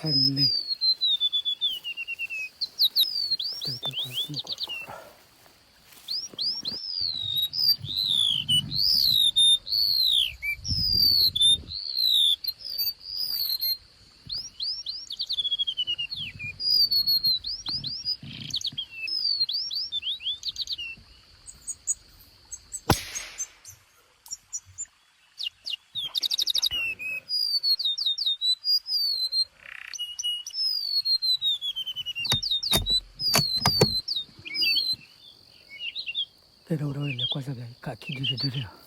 ဖးန့ၢ်, တၢ်တၢ်ကွၢ်မုၢ်ကီးတကီး, ကဲ ဒီပုၢ်ဝဲၢ် လဲၤကွၢ်စၢ်ပၠး ကးခံဒုတဒုန့ၣ်လီၤ.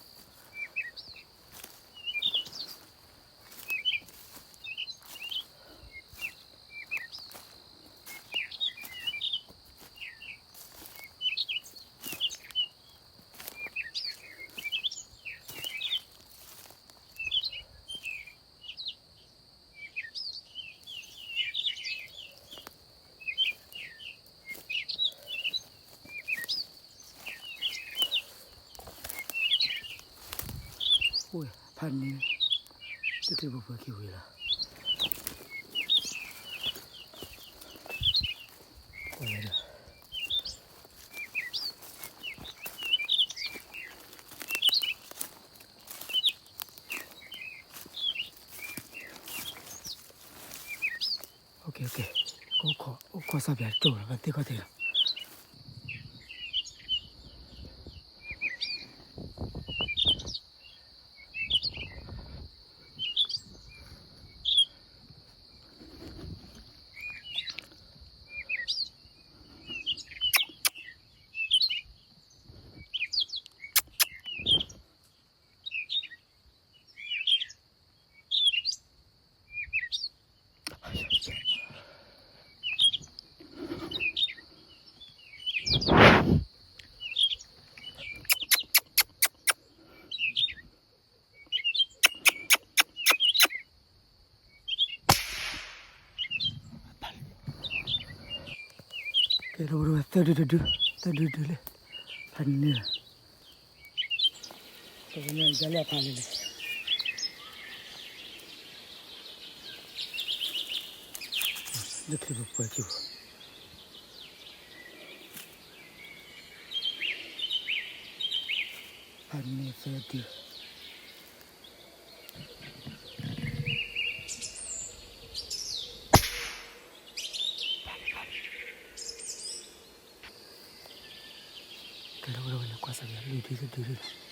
အိၣ်ဖးန့ၢ်, တချံပှဲၤပှဲၤခံဝံၤလီၤ. အိၣ်ခိးစၢ်ပၠးတကၠိၢ်လီၤ ပသ့ၣ်ခီၣ်ထံးလီၤ. ကဲ ဒီပုၢ်ဝဲၢ် သၢဒုတဒု, သၢဒုတဒုလံ, ဖးန့ၢ်, တဝဲန့ၣ် ယလဲၤဖးလံလံ, တချံပှဲၤပှဲၤခံဝံၤ, ဖးန့ၢ်သၢဒု. ကဲ ဒီပုၢ်ဝဲၢ် လဲၤကွၢ်စၢ်ပၠး လွံၢ်ဒုတဒုလံလီၤ.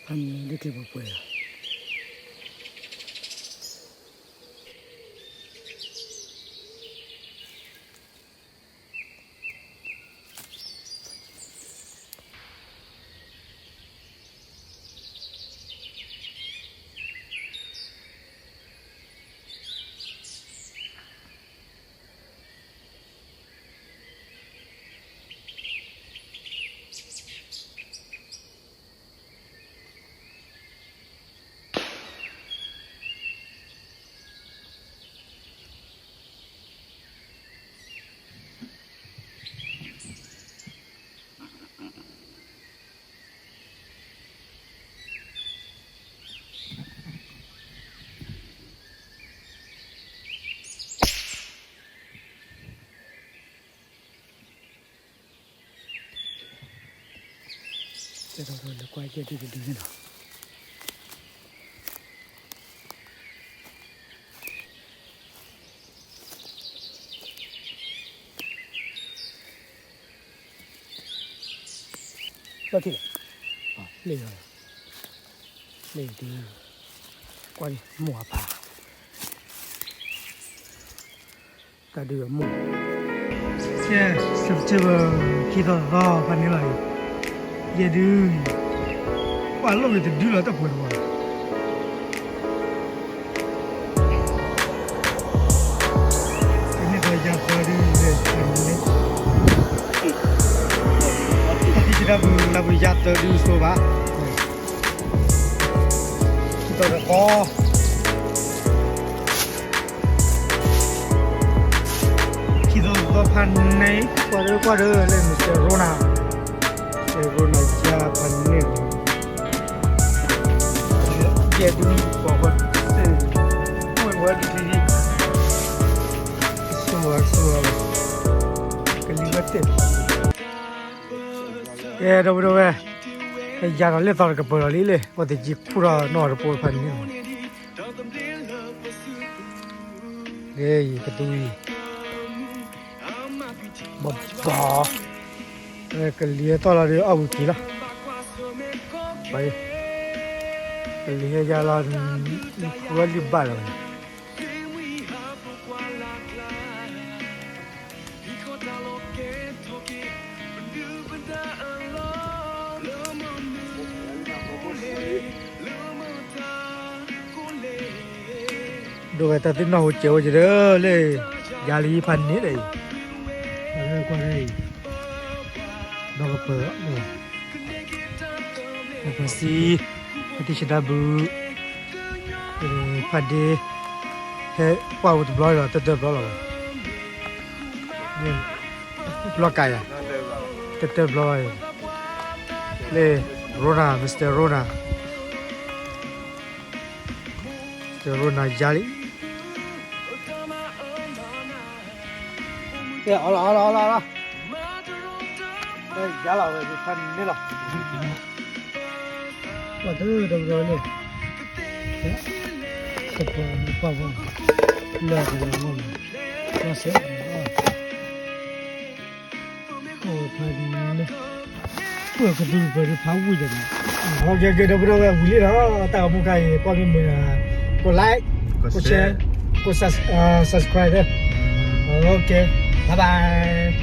ဖးန့ၢ် တချံပှဲၤပှဲၤလီၤ. ကဲ ဒီပုၢ်ဝဲၢ် လဲၤကွၢ်ယဲၢ်ဒုတဒုန့ၣ်လီၤ. လၢထံၣ်လဲၣ်, လၢယီၤ, လၢယီၤဒု, ကွၢ်ဒံး မိၢ်အပၢ် တၢ်ဒုးအမိၢ်, ကဲ September ခံသီသီ ဖးန့ၢ်လီၤအံၤ, ယဲၢ်ဒု, ပှၤလိၣ်ဂ့ၤတဒုလီၤ တၢ်ပှဲၤတဝီ, တနံၣ်သီယါသီဒုလဲၣ်, ဖးန့ၢ်လံ, ကဲ လၢပူၤ လၢပူၤယါသၢဒုစိဘၣ်, တၢ်တဃီ ခံသီသီဖးန့ၣ် ကွၢ်ဒၢကွၢ်ဒၢလၢ Mister Rona, Mister Rona ယါဖးန့ၣ်လီၤ, ယဲၢ်ဒု ပှၤဃီ ဝဲဝဲဒုထံဒံ ဆိဝဲဆိဝဲ ကလံၤဝဲသ့ၣ် ကဲ ဒီပုၢ်ဒီဝဲၢ်, ယၤဒီးလၢသီတကပၤလီၤလံလၢ အဝဲသ့ၣ်ကံခူၣ်ထီၣ်နီၢ်တပိဖးန့ၣ်လီၤ, ကသူအံၤ ဘီဘီ ကလံၤဟဲသီၣ်လီၤဒီးအီၣ်ဝံၤက့ၤလီၤ, ကလံၤဟဲယါလီၤ နခူၣ်လီၤလံဘၣ်လီၤ ဒိၣ်ဝဲတၢ်သ့ၣ်နီၣ်ဟူစဲးဝဲကဒီးလၢ ယၤလံဖးန့ၣ်ဒီးအံၤ, ကွၢ်အံၤ, ဒီကပၤ ပစံ, ပတံၢ်ဆဒါဘု, ဖးဒ့, ဟဲကွၢ်ဝဲတဘျီဒီး တၢၢ်တၢၢ်ဘျီလီၤ, ဘျီကးယၤ, တၢၢ်တၢၢ်ဘျီ, လၢ Rona, Mister Rona, Mister Rona ယါလံ ကဲ အီလီၤ အီလီၤ အီလီၤ အီလီၤ, ယါလီၤဝဲဖးန့ၣ်လီၤ, ပှၤတၢ်တဘျီန့ၣ်, ကပၤပှၤပှၤ, လၢကလီၤမီၢ်န့ၣ်, ပှၤစဲး, ဖးန့ၣ်, ပှၤကဒုပှၤဒုဖးဝံၣ်ယၤန့ၣ်, ကဲကဲ ဒီပုၢ်ဒီဝဲၢ်ဝံၤလံလီၤ, တၢ်ဂီၤမူခါအံၤ ကွၢ်မ့ၢ်မုာ်, ကိး like, ကိး share, ကိး subscribe, okay, bye bye.